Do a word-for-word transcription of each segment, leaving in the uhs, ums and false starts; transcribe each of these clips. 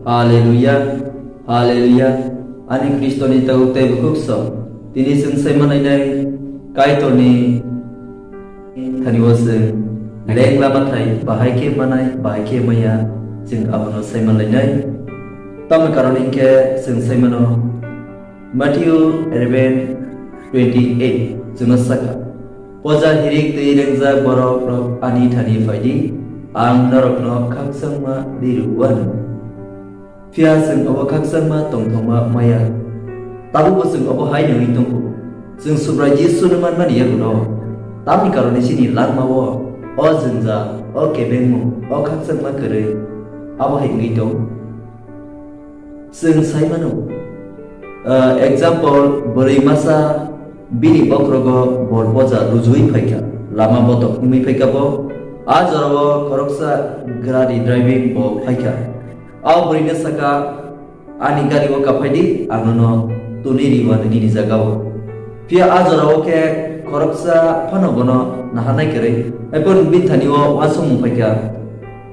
Hallelujah, Hallelujah. Ani Khristoni tabuk tei bukhuk song. Tini chwng sai manlainai Kaitorni thani o chwng leng lama thai bahai khe manai, bahai khe maya, chwng abono sai manlainai. Tamni karon hinkhe chwng sai mano Matthew eleven twenty eight chwngno saka, "Poja hirik twi rengjak borok rok ani thani phaidi, ang norokno khakchangma ri rw-ano." Phiya chwng obo khakchangma tongthokma maya. Tabukbo chwng obo hai nungwi tongkho. Chwng Subrai Jisuno manmani yagulo. Tamni karone chini langmao o jwngjal, o kebengmung, o khakchangma kwrwi abo hai wngwi tong. Chwng sai mano, ah, example, bwrwi masa bini bokhorogo bor poja rujuwi phaikha, lama botok himwi phaikha bo, a jorao khoroksa gari driving bo phaikha. A bwrwino saka, "Ani gari o kaphai di, ang nono tuni riwano nini jagao." Phiya a jorao khe khoroksa phano bono naharnai kwrwi, haiphano bini thani o uansukmung phaikha.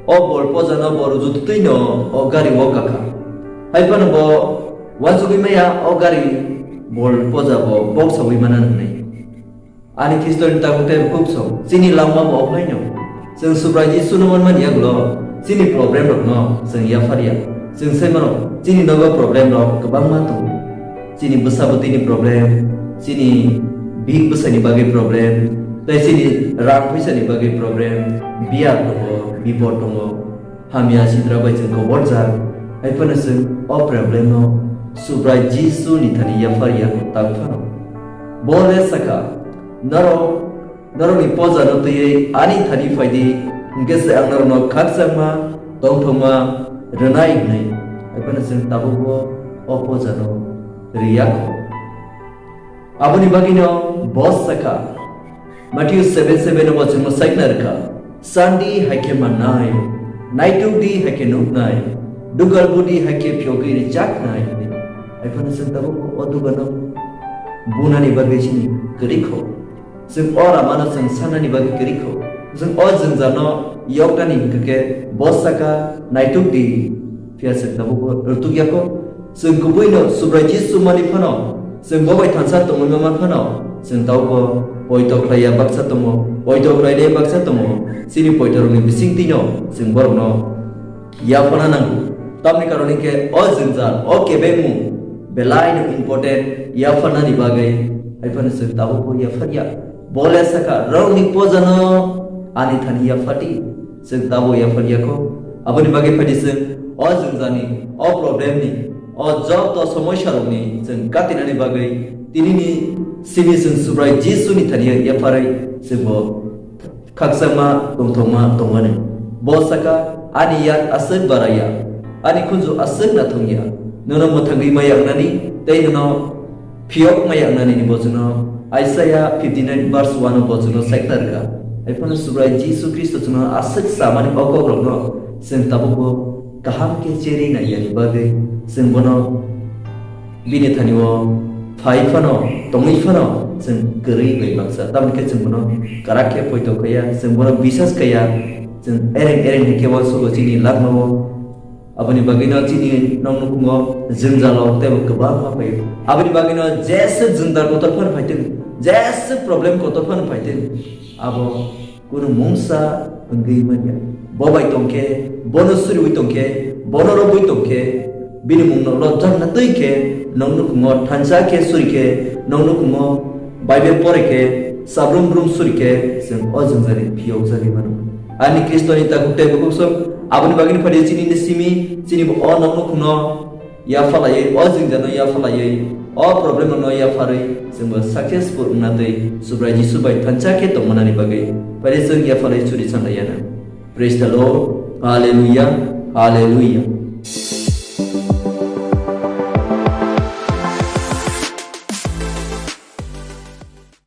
O bol pojano bo rujutwtwino o gari o kakha. Haiphano bo uansugwi maya o gari bol poja bo boksawi mana hwnwi. Ani Khristoni tabuk tei bukhuk song, chini langma bo ophai no. Chwng Subrai Jisuno manmani yagulo, chini problem rokno chwng yaphar ya. Chwng sai mano, chini nogo problem rok kwbangma tongo. Chini bwsa bwtwini problem, chini bihik bwsani bagwi problem, tei chini rang phaisani bagwi problem, biyar tongo, bipor tongo, hamya sidra bai chwng koborjak, hai phano chwng o problem no Subrai Jisu ni thani yaphar ya tang phano. Bo le saka, "Norok, norokni poja no twiwi ani thani phai di, hwnkhe se ang norokno khakchangma, tongthokma rwnai," hwnwi. Hai phano chwng tabukbo o poja no riyakho. Aboni bagwino bo sakha, Matthew seven seven o bo chwngno saikna rwkha, "Sandi hai khe mannai, naitukdi hai khe nuknai, dugalbudi hai khe phiyogwi rwjaknai." Hai phano chwng tabukbo o dugano bunani bagwi chini kwrwi kho. Chwng o ramano chwng sanani bagwi kwrwi kho. Chwng o jwngjal no yoknani hwnkhe bo sakha, "Naitukdi." Phiya chwng tabukbo rwtuk ya kho. Chwng kubui no Subrai Jisu mani phano, chwng bo bai thansa tongwi ma man phano, chwng tabukbo poito khlai ya baksa tongo, poito khlai le baksa tongo. Chini poito rokni bising twi no chwng borok no yaphana nango. Tamni karon hinkhe o jwngjal, o kebengmung belai no important yapharnani bagwi, hai phano chwng tabukbo yaphar ya. Bo le sakha, "Norokni poja no ani thani yaphar di." Chwng tabuk yaphar ya kho. Aboni bagwi phai di chwng o jwngjal ni, o problem ni, o joto somosya rok ni chwng katinani bagwi tini ni simi chwng Subrai Jisu ni thani yapharwi chwng bo khakchangma tongthokma tongmani. Bo sakha, "Ani yak aswk bara ya, ani khunju aswk nathok ya, nono mwthangwi ma yaknani tei nono phiyok ma yaknani," ni bo chwngno Isaiah fifty nine verse one o bo chwngno saikna rwkha. Hai phano Subrai Jisu Khristo chwngno aswk samani o kokrokno chwng tabukbo kaham khe cherwi naiyani bagwi chwng bono bini thani o phai phano, tongwi phano chwng kwrwi bai baksa. Tamoni khe chwng bono kwrak khe poito khaiya, chwng bono bisas khaiya, chwng ereng ereng hai khe uansukgo chini langmao. Aboni bagwino chini nok nukhungo jwngjalo teibo kwbangma phaio. Aboni bagwino jesa jwngjal kotor phano phaitwng, jesa problem kotor phano phaitwng, abo kunu mungsa wngwi manya. Bo bai tongkhe, bono suriwi tongkhe, bono robwi tongkhe, bini mungno lobjakna twi khe, nok nukhungo thansa khe suri khe, nok nukhungo Bible pore khe, sabrum brum suri khe, chwng o jwngjani phiyokjagwi mano. Ani Khristoni takhuk tei bukhuk song, aboni bagwino phadi chini ni simi, chini bo o nok nukhungno yaphalaiwi, o jwngjano yaphalaiwi, o problem no yapharwi, chwngbo successful wngna tei Subrai Jisu bai thansa khe tongmanani bagwi phadi chwng yaphalwi churi sanlaiyana. Praise the Lord. Hallelujah. Hallelujah.